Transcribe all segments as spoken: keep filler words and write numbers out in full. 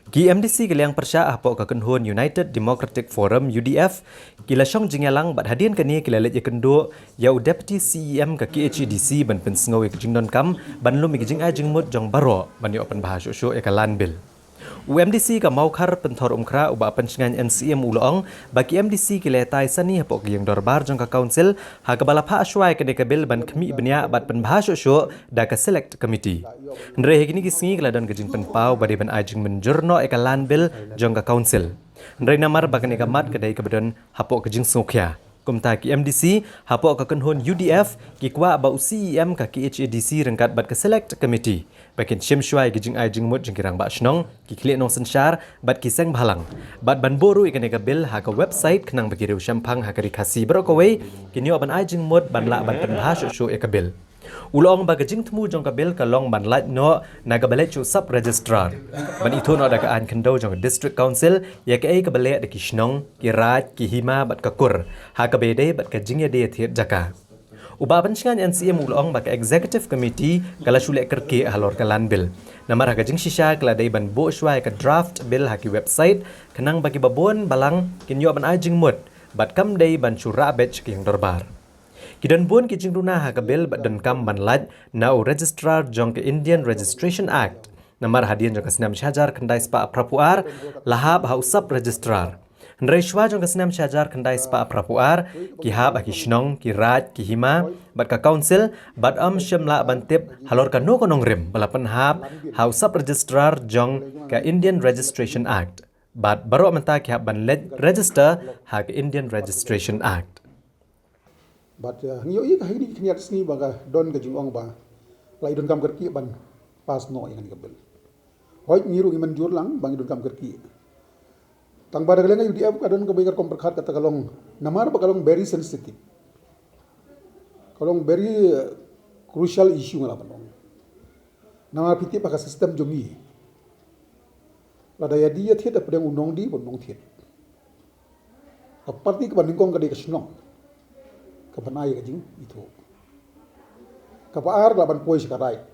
Ki M D C ka liang pyrshah hapoh ka kynhun United Democratic Forum, U D F, ki la shong jingïalang bad hadien kane ki la leit ïakynduh ïa u Deputy C E M ka K H A D C ban pynsngew ïa ka jingdonkam ban lum ïa ka jingai jingmut jong baroh ban ïoh pynbha shuh shuh ïa ka Land Bill. U M D C ka Mawkhar Pynthor Umkhrah, u Bah Penshngaiñ N C M, u la ong ba ki M D C ki la ïatai sani hapoh ka ïing dorbar jong ka Council ha kaba la phah shuwa ïa kane ka bill ban khmih bniah bad pynbha shuh shuh da ka Select Committee. Hynrei ha kine ki sngi ki la don ka jingpynpaw ba dei ban ai jingmynjur noh ïa ka Land Bill jong ka Council. Hynrei namar ba kane ka mat ka dei kaba don hapoh ka jingsngewkhia, kumta ki M D C hapoh ka kynhun U D F ki kwah ba u C E M ka K H A D C ryngkat bad ka Select Committee ba kin shim shuwa ïa ka jingai jingmut jong ki rangbah shnong, ki khlieh nongsynshar bad ki seng bhalang, bad ban buh ruh ïa kane ka bill ha ka website khnang ba ki riew shemphang ha ka Ri Khasi baroh kawei kin ïoh ban ai jingmut ban lah ban pynbha shuh shuh ïa ka bill. U la ong ba ka jingthmu jong ka bill ka long ban lait noh na kaba leit sha u Sub Registrar ban ithuh noh da ka aiñ khyndew jong ka District Council ïa kaei kaba leh da ki shnong, ki raid, ki hima bad ka kur ha kaba ïadei bad ka jingïadie thied jaka. U Bah Penshngaiñ N C M u la ong ba ka Executive Committee ka la shu leh kyrkieh halor ka Land Bill, namar ha ka jingshisha ka la dei ban buh shuwa ïa ka draft bill ha ki website khnang ba kiba bun balang kin ïoh ban ai jingmut bad kam dei ban shu rah beit sha ka ïing dorbar. Ki don bun ki jingduna ha ka bill bad donkam ban lait na u Registrar jong ka Indian Registration Act, namar hadien jong ka snem shihajar khyndai spah phra phew ar la hap ha u Sub Registrar. Hynrei shuwa jong ka snem shihajar khyndai spah phra phew ar ki hap ha ki shnong, ki raid, ki hima bad ka Council, bad ym shym lah ban tip halor kano ka nongrim ba la pynhap ha u Sub Registrar jong ka Indian Registration Act. Bad baroh mynta ki hap ban leit register ha ka Indian Registration Act. Bad, eh, ngi ïohi ka ha kine ki khyndiat sngi ba ka don ka jingong ba la i donkam kyrkieh ban pass noh ïa kane ka bill. Hooid, ngi ruh ngi mynjur lang ba ngi donkam kyrkieh. Tang ba da ka liang ka U D F ka don kawei ka rukom pyrkhat kata ka long, namar ba ka long very sensitive, ka long very, eh, crucial issue nga lah ban ong. Namar phi tip ba ka system jong ngi, lada ïadie ïathied hapdeng u nongdie bad u nongthied, ka party kaba nyngkong ka dei ka shnong kaban ai ïa ka jingithuh. Kaba ar ka lah ban poi sha ka raid,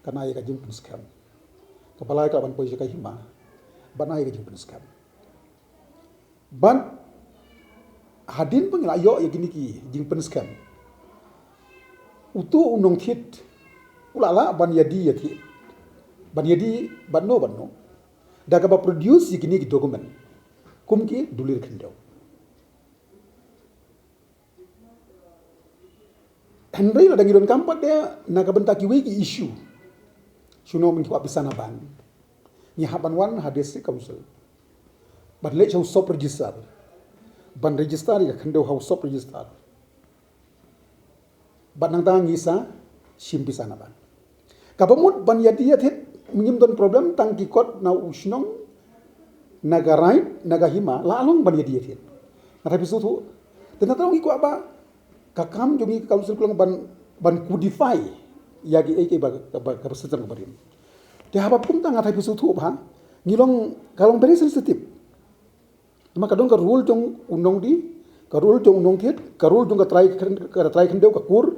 kan ai ïa ka jingpynskhem. Kaba lai ka lah ban poi sha ka hima, ban ai ïa ka jingpynskhem. Bad hadien ba ngi la ïoh ïa kine ki jingpynskhem, uto u nongthied u la lah ban ïadie ïathied, ban ïadie bad no bad no, da kaba produce ïa kine ki document kum ki dulir khyndew. Hynrei lada ngi donkam pat de na ka bynta kiwei ki issue, shuh noh ban kwah pisa na bank, ngi hap ban wan ha District Council, ban leit sha u Sub Registrar, ban register ïa ka khyndew ha u Sub Registrar, bad nangta ngi sa shim pisa na bank. Kaba mut ban ïadie ïathied, ngim don problem, tang ki kot na u shnong, na ka raid, na ka hima, la long ban ïadie ïathied. Nga tharai phi sngewthuh. Te na tang ngi kwah ba ka kam jong ngi ka Council ka long ban, ban codify ïa kiei kiei ba, ba, kaba system kaba rim. Te haba kumta nga tharai phi sngewthuh ba ngi long, ka long very sensitive. Namar ka don ka rule jong u nongdie, ka rule jong u nongthied, ka rule jong ka trai khyn-, ka trai khyndew, ka kur,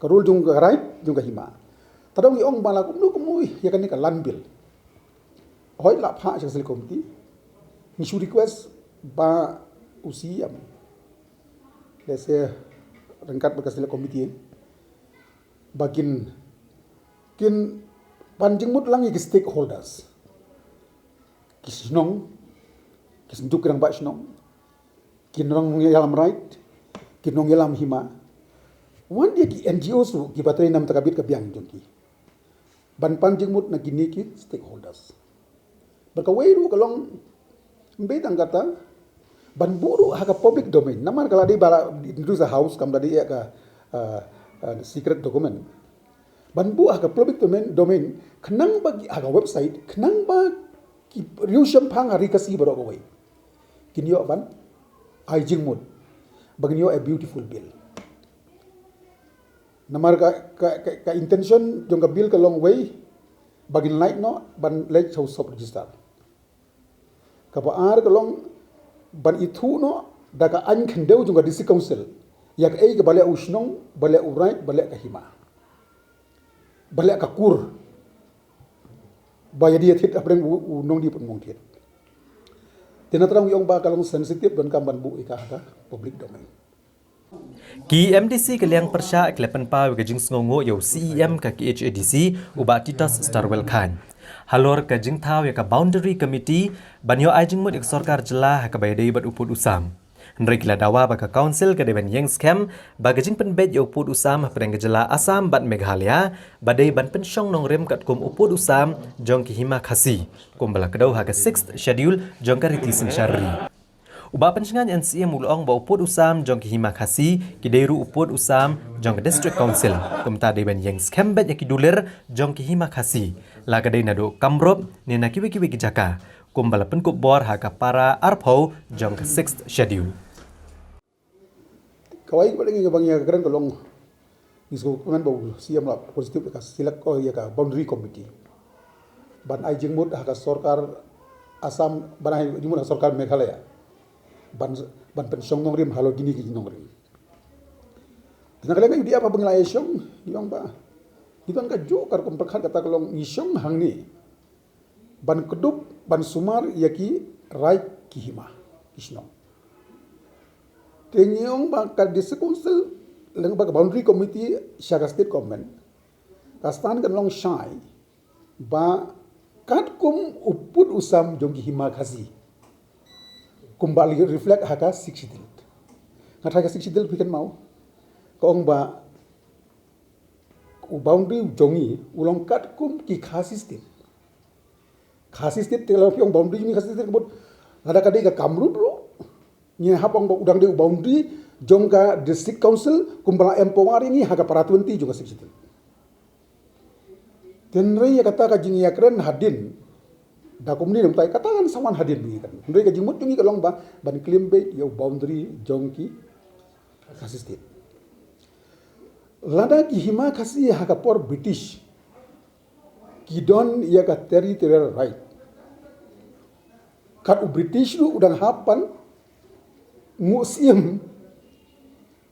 ka rule jong ka raid, jong ka hima. Te da ngi ong ba la kumno kumno ïa kane ka Land Bill, hooid la phah sha ka Select Committee, ngi shu request ba u C E M, lehse ryngkat bad ka Select Committee, ba kin, kin pan jingmut lang ïa ki stakeholders, ki shnong, ki synjuk ki rangbah shnong, ki nongïalam raid, ki nongïalam hima, wan ïa ki N G Os ruh kiba trei na ka bynta ka bit ka biang jong ki, ban pan jingmut na kine ki stakeholders. Bad kawei ruh ka long, ym dei tang kata, ban buh ruh ha ka public domain, namar ka la dei ba la introduce ha House, kam da dei ïa ka, ah, ah, secret document. Ban buh ha ka public domain, domain, khnang ba ki, ha ka website, khnang ba ki riew shemphang ha Ri Khasi baroh kawei kin ïoh ban ai jingmut, ba kin ïoh a beautiful bill. Namar ka, ka, ka, ka intention jong ka bill ka long wei, ba kin lait noh ban leit sha u Sub Registrar. Kaba ar ka long ban ithuh noh da ka aiñ khyndew jong ka District Council ïa kaei kaba leh u shnong, ba leh u raid, ba leh ka hima, ba leh ka kur. Ba ïa die thied hapdeng u nongdie pynmong thied. Te na trai ngi ong ba ka long sensitive, donkam ban buh ïa ka ha ka public domain. Ki MDC ka liang pyrshah ki la pynpaw ïa ka jingsngewnguh ïa u CEM ka KHADC, u Bah Titos Starwell Chyne, halor ka jingthaw ïa ka Boundary Committee ban ïoh ai jingmut ïa ka sorkar jylla ha kaba ïadei bad u pud u sam. Hynrei ki la dawa ba ka Council ka dei ban ïeng skhem ba ka jingpynbeit ïa u pud u sam hapdeng ka jylla Assam bad Meghalaya ba dei ban pynshong nongrim katkum u pud u sam jong ki Hima Khasi, kumba la kdew ha ka Sixth Schedule jong ka Riti Synshar Ri. U Bah Pynshngaiñ N C M u la ong ba u pud u sam jong ki Hima Khasi ki dei ruh u pud u sam jong ka District Council, kumta dei ban ïeng skhem beit ïa ki dulir jong ki Hima Khasi, la ka dei naduh Kamrup ne na kiwei kiwei ki jaka, kumba la pynkup bor ha ka para arphew jong ka Sixth Schedule. Kawei ka ba dang ïa ka kren ka long, ngi sngewkmen ba u CEM la positive ïa ka select, oh, ïa ka Boundary Committee ban ai jingmut ha ka sorkar Assam, ban ai jingmut ha ka sorkar Meghalaya ban, ban pynshong nongrim halor kine ki nongrim. Te na ka liang ka UDF haba ngi la ïashong, ngi ong ba ngi don kajuh ka rukom pyrkhat, kata ka long ngi shong hangne ban kdup, ban sumar ïa ki raid ki hima ki shnong. Te ngi ong ba ka District Council lyngba ka Boundary Committee sha ka State Government ka stand kan long shai ba katkum u pud u sam jong ki Hima Khasi, kumba la reflect ha ka Sixth Schedule. Nga tharai ka Sixth Schedule phi kynmaw, ka ong ba u boundary jong ngi u long katkum ki Khasi State. Khasi State te la phi ong boundary jong ngi Khasi State, ka mut lada ka dei ka Kamrup ruh, ngi hap ong ba u dang dei u boundary jong ka District Council, kumba la empower ïa ngi ha ka para twenty jong ka Sixth Schedule. Te hynrei ïa kata ka jingïakren hadien, da kumne, namar kata kan sa wan hadien ngi kan. Hynrei ka jingmut jong ngi ka long ba ban claim beit ïa u boundary jong ki Khasi State. Lada ki Hima Khasi ha ka por British ki don ïa ka territorial right, kat u British ruh u dang hap ban nguh syiem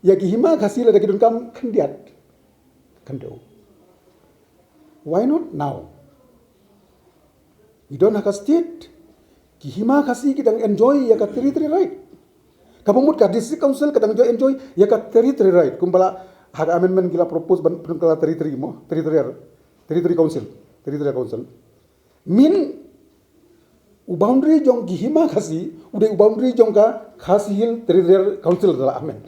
ïa ki Hima Khasi lada ki donkam khyndiat, khyndew. Why not now? Ngi don ha ka state, ki Hima Khasi ki dang enjoy ïa ka territory right. Kaba mut ka District Council ka dang enjoy, enjoy ïa ka territory right, kumba la ha ka amendment ki la propose ban pynkylla territory mo, territorial, territory council, territorial council. Min u boundary jong ki Hima Khasi u dei u boundary jong ka Khasi Hill Territorial Council, da la amend.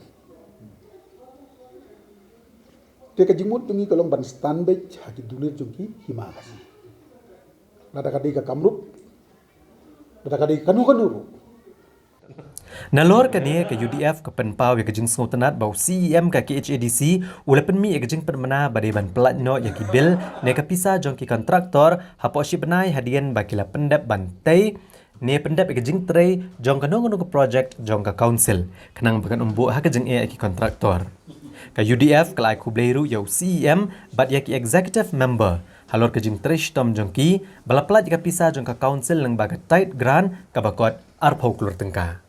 Te ka jingmut jong ngi ka long ban stand beit ha ki dulir jong ki Hima Khasi, lada ka dei ka Kamrup, lada ka dei kano kano ruh. Nalor kane ka UDF ka pynpaw ïa ka jingsngewtynnad ba u CEM ka KHADC u la pynmih ïa ka jingpynbna ba dei ban pyllait noh ïa ki bill ne ka pisa jong ki kontraktor hapoh shi bnai hadien ba ki la pyndep ban tei ne pyndep ïa ka jingtrei jong kano kano ka projek jong ka Council, khnang ba kan ym buh ha ka jingeh ïa ki kontraktor. Ka UDF ka la ai khublei ruh ïa u CEM bad ïa ki executive member halor ka jingtrei shitom jong ki ba la pyllait ïa ka pisa jong ka Council lyngba ka tight grant kaba kot arphew klur tyngka.